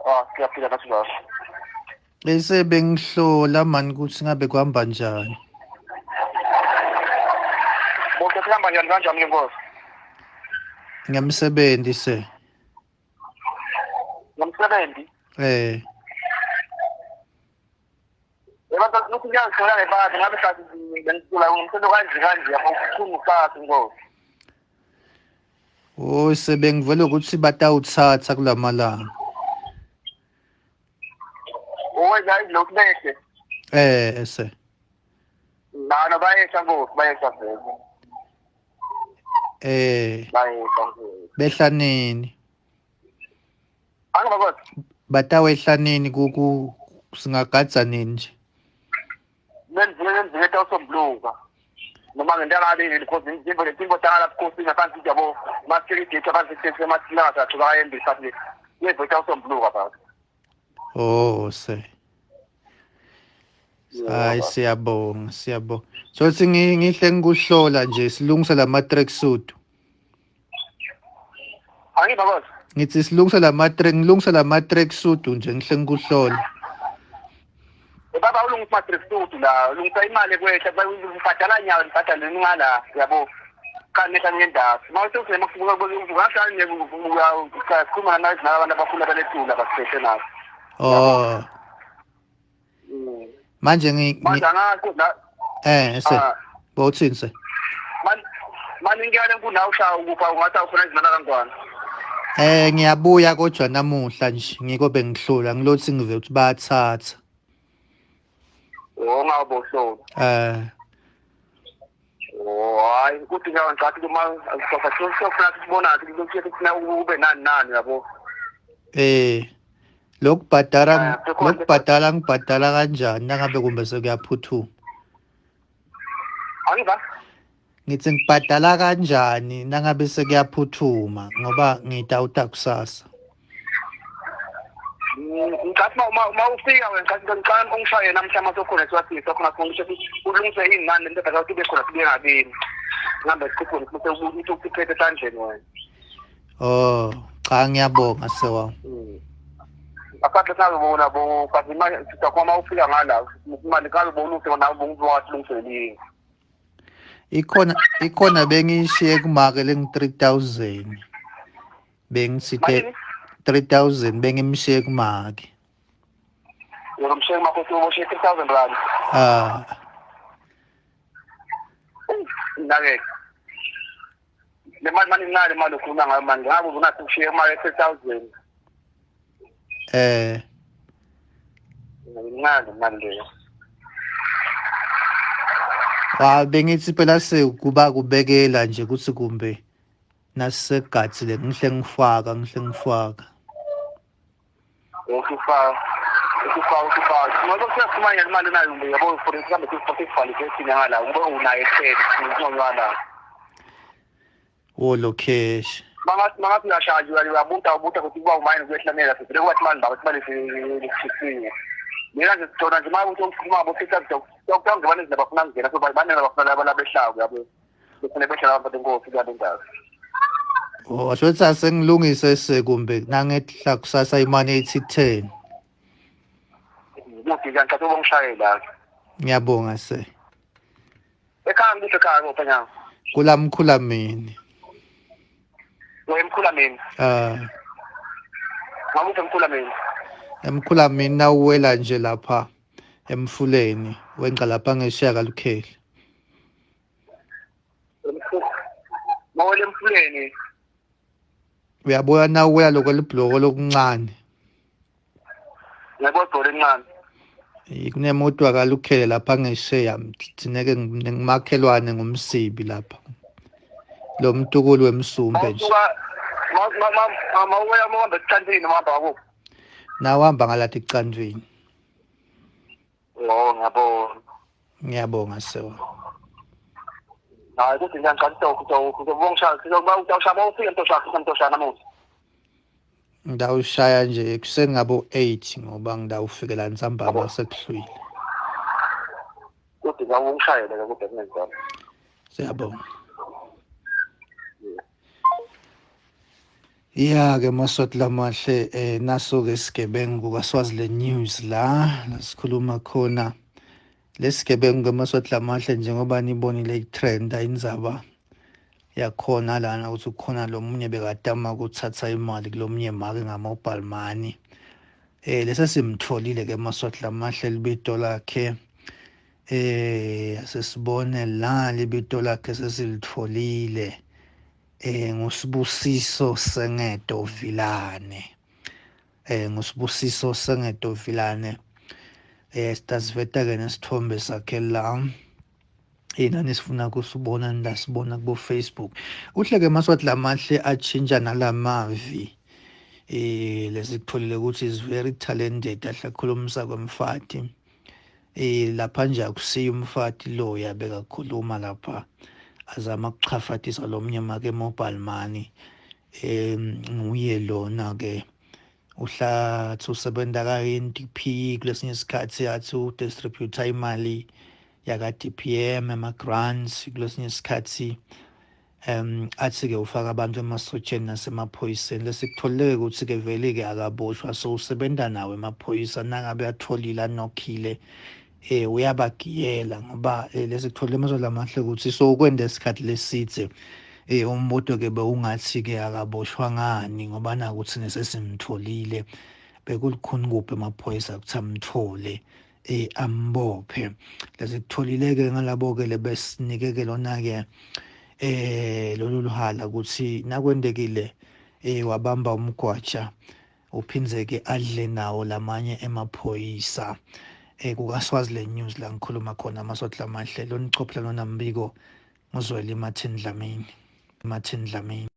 Ah, siyaphila nathi baba. Bese bengihlola mani ukuthi ngabe kuhamba njani. Bonke kuhamba njani kanjani ke nkosi? Ngemsebenzi se. Ngomsebenzi? Eh. Yebo lokhu kuyangihlola ngebandla ngabe sathi bengicula ngomsebenzi kanje kanje yabo kubuhlungu sathi nkosi. Oh sebengivele ukuthi batawuthatha kulamalanga. Owenza lokhu behle. Eh se. Nano bayehla nkosi bayehla vele. Eh. Bayehla nkosi. Behla nini? Angibakwazi. Batawehla nini ku singagadza nini nje? Lendlule lendlule tawusombuluka. Noma ngentaka because imvo letimbo tangala bukhosini ngaphansi yabo masecurity ethu abantu sesemasilanga athu bayembisa le. Yebo tawusombuluka baba. Oh se. Hayi siyabonga siyabonga. So ngihle ngikuhlola nje silungise lama track suit. Angibakwazi. Ngithi silungise lama track ngilungise lama track suit nje ngihle ngikuhlola. Baba ulungisa ma-track suit la ulungisa imali kwehla ubhadala nyawo nibhadale ngala yabo. Kanehla ngendaba. Mawuthi sikhuluma nawe nabantu abakhulu abalethula basiphethe nabo. Oh. Manje manje angazi la eh se. Bawuthini se? Manje ngiyale kunawe ushaya ukupha ungathi awufuna izimana kangwana. Eh ngiyabuya kodwa namuhla nje ngiko bengihlola ngilothi ngive ukuthi bayathatha. Oh ngabohlola. Eh. Oh hayi kuthi nje ngicathi uma sofuna sibona ukuthi kufuna ube nani nani yabo. Eh. Lokubhadala lokubhadala ngibhadala kanjani nangabe kumbe sekuyaphuthuma? Angiva. Ngithi ngibhadala kanjani nangabe sekuyaphuthuma ngoba ngidawuta kusasa. Ngicathi uma ufika wena ngicathi ngicela ungishaye namhla masokhona esiwathini sokhona sifuna ukuthi ulungise inani lento phela sibe khona sibe ngabini. Ngihambe sikhuphuke ngifuse ukuthi uphethe esandleni wena. Oh cha ngiyabonga sewami. Akade ngabona bo kanti manje sizakhoma ufika ngala imali ngabe bowulungise nawe bowungathi lungiselile. Ikhona bengishiye kumake lengu 3000. Bengisithe 3000 bengimshiye kumake. Yebo mshiye kumake uthi uboshiye 3000 rand. Ah. Ndake. Le mali mani nale mali ukhuluma ngayo manje ngabe unathi ushiye imali 3000. Eh. Ngimncane imali leyo. Wa bengithi phela sekuba kubekela nje ukuthi kumbe nasegathi ngihle ngifaka ngihle ngifaka. Ukufaka ukufaka. Ngoba kuyaphuma imali nayo yabo for example kusifali thina ngala ube unayo ekheli ngizongwana. Wo lo cash. Mangathi uyashaja uyabuta ubuta ukuthi kuba umayini kuyehlamela sivele kwathi manje baba simali sisisiwe. Mina nje sithola nje manje ukuthi ukhuluma ngabo sithatha kuthiwa ngibane bafuna kungena so banele bafuna laba labehlayo yabo. Befuna behla lapha inkosi kuyale ndawo. Oh asho sengilungise sekumbe nangehla kusasa imali ethi 10. Kuthi nje ngicela ubongishayela. Ngiyabonga se. Ekhaya ngikuthi ekhaya ngopha nyanga. Kulamkhula mina. Wemkhula mina. Ah. Ngakuthi emkhula mina. Emkhula mina nawuwela nje lapha emfuleni wenqa lapha ngeshiya kalukheli. Mawele emfuleni. Uyabona nawuwela lokho libhloko lokuncane. Yebo ibhloko elincane. Kunemoto akalukhele lapha ngesheya thineke ngimakhelwane ngumsibi lapha. Lo mtukulu wemsumbe nje. Mawuya mawuhamba ekucantini uhamba ngakuphi? Nawuhamba ngalathi ekucantini. Oh ngiyabonga. Ngiyabonga sewa. Hayi kuthi nje ngicela ukubongishaya sizobawushaya ufike mntoshaya mntoshaya namuhla. Ngidawushaya nje ekuseni ngabo 8 ngoba ngidawufikela ntsambama sekuhlwile. Kuthi ngawungishayele ke kude kunenzalo. Siyabonga. Ya ke Maswati lamahle, naso ke sigebengu kukaSwaziland News la sikhuluma khona. Lesigebengu ke Maswati lamahle, njengoba nibonile i-trend indzaba yakhona lana ukuthi kukhona lo munye bekatama ukuthatha imali kulomunye make nga-mobile money. Lese simtfolile ke Maswati lamahle, libito lakhe sesibone la, libito lakhe sesilitfolile, nguSibusiso Sengeto Vilane, nguSibusiso Sengeto Vilane. Sitasiveta ke nesithombe sakhe la nani sifuna kusibona, nilasibona kubo Facebook. Uhleke Maswati lamahle atshintsha nalamavi. Lesikutholile ukuthi is very talented, ahlakhulumisa kwemfati. Lapha nje akusiyo umfati loya bekakhuluma lapha azama ukuchafatisa lomnye make mobile money. Nguye lona ke, uhlathi usebenta ka-NDP, kulesinye isikhathi athi udistributor imali yaka-DPM, ama-grants, kulesinye isikhathi athi-ke ufaka abantu emasotsheni nasemaphoyiseni. Lesikutholile ukuthi-ke vele-ke akaboshwa, so usebenta nawo emaphoyisa. Nangabe atholile anokhile, uyabagiyela, ngoba lesikutholile emazwe lamahle ukuthi so ukwenda isikhathi lesithe. Umbuto ke bewungathi ke akaboshwa ngani, ngoba nakuthi nesesimtholile, bekulukhuni kuphi emaphoyisa ukuthi amthole, ambophe? Lesikutholile ke ngalabo ke lebesinike ke lona ke lolu luhala ukuthi nakwendekile wabamba umgwaja, uphindze ke adle nawo lamanye emaphoyisa. KukaSwaziland News la ngikhuluma khona Maswati lamahle, lonichophela lona mbiko nguZweli Martin Dlamini, Martin Dlamini.